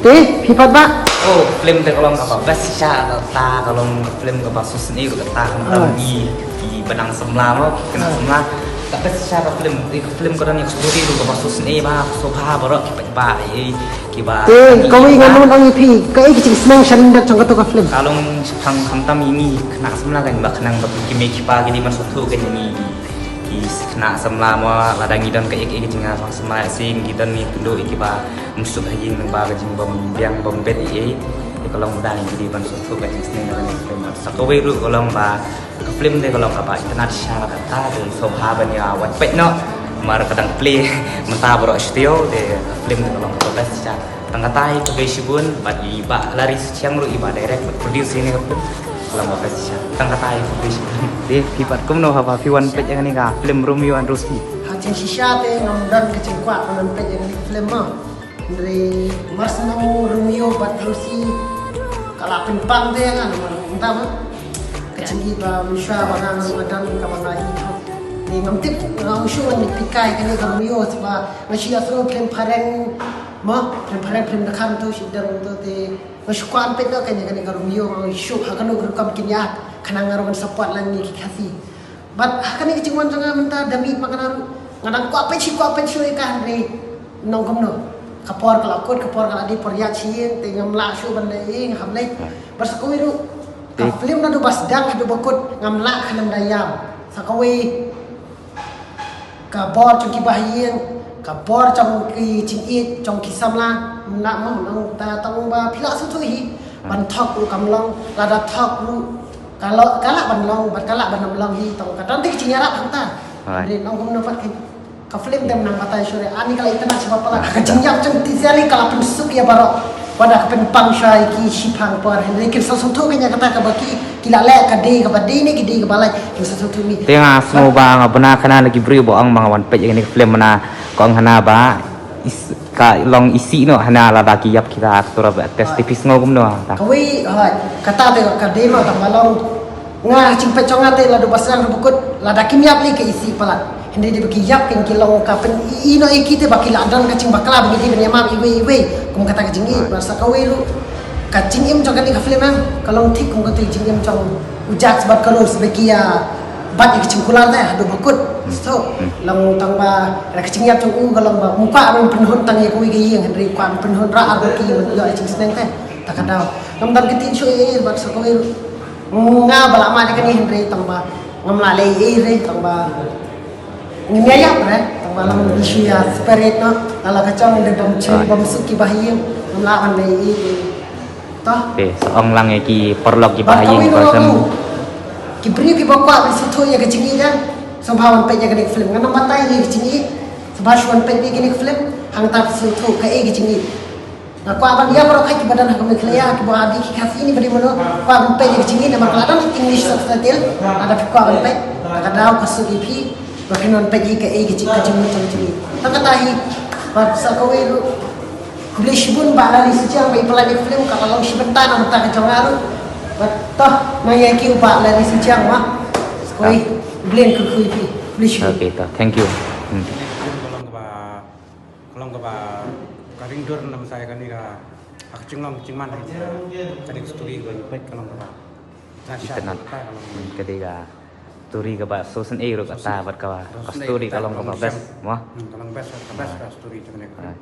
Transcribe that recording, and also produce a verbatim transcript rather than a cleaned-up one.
Te phi pat ba? Oh, film te ka long kaba best shisha, kata ka long ka film kaba sngewsynei ruh kata, khamtam ngi ki ba nang samla mo, ki khynnah samla. Ka best shisha ka film, te ka film ka don ïa ka story ruh kaba sngewsynei ba, sngewbha baroh ki paidbah, eh, kiba. Te kawei ngan ong ïa phi, kaei ka jingsneng sha ïing jong kato ka film? Ka long shaphang khamtam ïa ngi khynnah samla kan ba khnang ba ki mei ki pa ki dei ban sngewthuh kan ïa ngi ki khynnah samla mo, lada ngi don kaei kaei ka jingïaseng samla shisien, ngi don ngi kynduh ïa kiba ym suk ha ïing, naba ka jingbym biang bym bet ei ei. Te ka long ba dang ïa ki dei ban sngewthuh ka jingsneng na kane ka film. Sa kawei ruh ka long ba ka film te ka long kaba itynnad shisha, kata te sngewbha ban ïa wan peit noh. Namar ka dang plie mynta baroh sha taïew, te ka film te ka long kaba best shisha. Tang kata hi khublei shibun bad i Bah Larry Suchiang ruh i ba direct bad produce ïa kane ka film. Ka long kaba best shisha. Tang kata hi khublei shibun. Te phi pat kumno haba phi wan peit ïa kane ka film Romeo and Rosie? Ha jingshisha te ngam don ka jingkwah ban wan peit ïa kane ka film mo. Hynrei mar shu ong Romeo bad Rosie ka la pynpang te ïa nga namar mynta mo ka jingïeit ba mynshuwa ba nga ngam don kaba nga ïeit. Te ngam tip, ngam shu wan peit kai kane ka Romeo, sebab nga shu ïa sngew film phareng mo, film phareng, film dkhar to, shi dang to, te nga shu kwah peit noh kane, kane ka Romeo, nga shu ha kano ka rukom kin ïa khnang nga ruh ngan support lang ïa ki Khasi. Bad ha kane ka jingwan jong nga mynta da miet ma kane ruh nga dang kwah peit shi, kwah peit shuh ïa ka, hynrei nong kumno, ka por ka la kut, ka por ka la dei, por ïaid sha ïing, te ngam lah shuh ban leh ei ei, nga hap leit. Bad sa kawei ruh ka film naduh ba sdang haduh ba kut ngam lah khlem da ïam. Sa kawei ka bor jong ki bahaïing, ka bor jong ki jingïeit jong ki samla, ngam lah mo, nang ta tang ba phi lah sngewthuh hi. Ban thok ruh kam long, lada thok ruh ka lo, ka lah ban long, bad ka lah ban ym long hi, tang ka don te ka jingïarap hangta. Hynrei nong kumno pat ka film te nang batai shuh re, ani ka la itynnad sha ba palat. Ka jingïap jong Tizia Lee ka la pynsuk ïa baroh. Wat la ka pynpang shuwa ïa ki shiphang por, hynrei kin sa sngewthuh kane kata kaba ki, ki la leh ka dei kaba dei ne ki dei kaba lait, kin sa sngewthuh mi. Te nga sngew ba nga bna khana na ki briew ba ong ba nga wan peit ïa kane ka film, na ka ong hana ba is, ka long isih noh hana lada ki ïap kita actor bad actress, te phi sngew kumno ta? Kawei, hooid, kata te ka dei mo, tang ba long, nga jingpeit jong nga te lada ba sdang ruh ba kut, lada kim ïap lei ka isih palat. Hynrei dei ba ki ïap kin ki long ka pyni noh ïa ki te ba ki la don ka jingbakla ba ngi dei ban ïamap iwei iwei kum kata ka jingïeit. Bad sa kawei ruh ka jingim jong kane ka film em ka long thik kum kata ka jingim jong u Jack bad ka Rose ba ki ïa bat ïa ka jingkular te haduh ba kut. Sngewthuh, long tang ba ka jingïap jong u ka long ba um kwah ban pynhun tang ïa kawei ka ïing, hynrei kwah ban pynhun rah ar ba ki ban ïoh ïa jingsneng te. Ta ka daw ngam don ka ktien shuh ei ei, bad sa kawei ruh nga ba la mad ïa kane, hynrei tang ba ngam lah leh ei ei re, tang ba ngim ïa ïap re, tang ba long issue ïa spirit noh, la la ka jong de bym chim bym suk ki bahaïing, ngam lah ban leh ei ei. Te sa ong lang ïa ki paralok ki bahaïing ba sem. Ki briew kiba kwah ban sngewthuh ïa ka jingïeit, sngewbha wan peit ïa kane ka film. Ngan ym batai ïa ka jingïeit, sngewbha shu wan peit ïa kane ka film, hangta phi sngewthuh kaei ka jingïeit. Nga kwah ban ïa baroh kiba don ha ka Meghalaya, kiba dei ki Khasi ne ba dei mano, kwah ban peit ïa ka jingïeit namar ka la don English subtitle, lada phi kwah ban peit, ka daw ka suk ïa phi ba phin wan peit ïa kaei ka jingmut jong ka jingïeit. Tang kata hi, bad sa kawei ruh khublei shibun Bah Larry Suchiang ba i pynlait ïa ka film, ka la long shi bynta na bynta ka jong nga ruh. Bad to nang ïa kiew Bah Larry Suchiang, ma. Sa kawei, Blei un kyrkhu ïa phi. Khublei shibun. Okay, to. Thank you. Hmm. Ka long kaba, ka long kaba ka ring dur na bynta kane ka, ka jinglong jingman, kane ka story ba ngi peit ka long kaba itynnad. Ka dei ka story kaba sngewsynei ruh kata, bad ka, ka story ka long kaba best mo. Hmm, ka long best, ka best ka story jong kane ka. Ah.